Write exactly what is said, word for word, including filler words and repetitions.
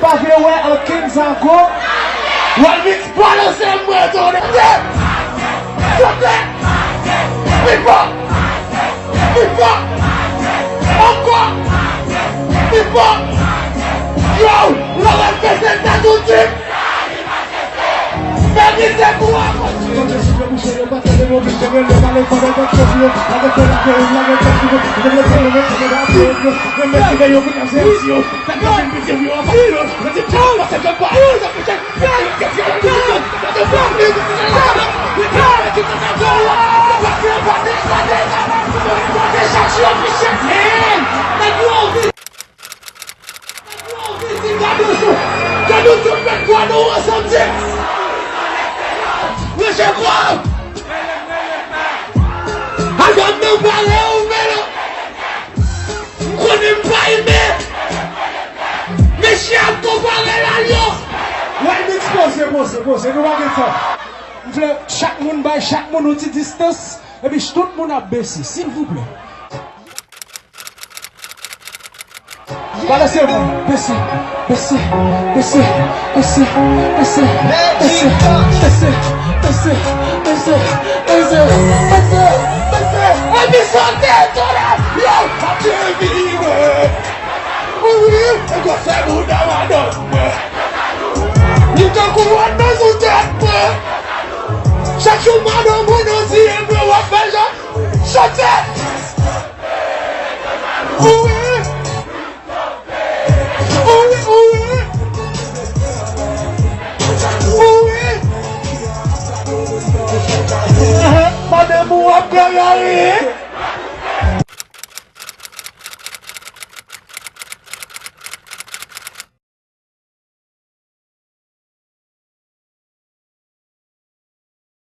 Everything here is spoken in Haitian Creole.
Pa vle wè ankenn zago. Walmix, balanse mwen, tande! Tande! Pi fò! Pi fò! Ankò! Pi fò! Yo! Lòrèl peze tèt ou di! Fè mizè pou akontinye. Gade sou, gade sou, met dwa nou ansanm, di. Manje kwa. Adan nan pale ou mele. M konnen m pa imen. Mesye ap konpare la yo. Walmix, poze, poze, poze, nou pa gen tan. M vle chak moun bay chak moun yon ti distans, epi tout moun ap bese, silvouplè. Balanse mwen, bese, bese, bese. Epi sote, tonnè, yo, ap vire. Wi, e gwo fè bouda madanm mwen. Li tankou wòt nan sou tèt mwen. Chak jou madanm mwen nan zye mwen w ap fè jan. Sote! Wi! Wi, wi! Wi! Madanm ou ap pran gari.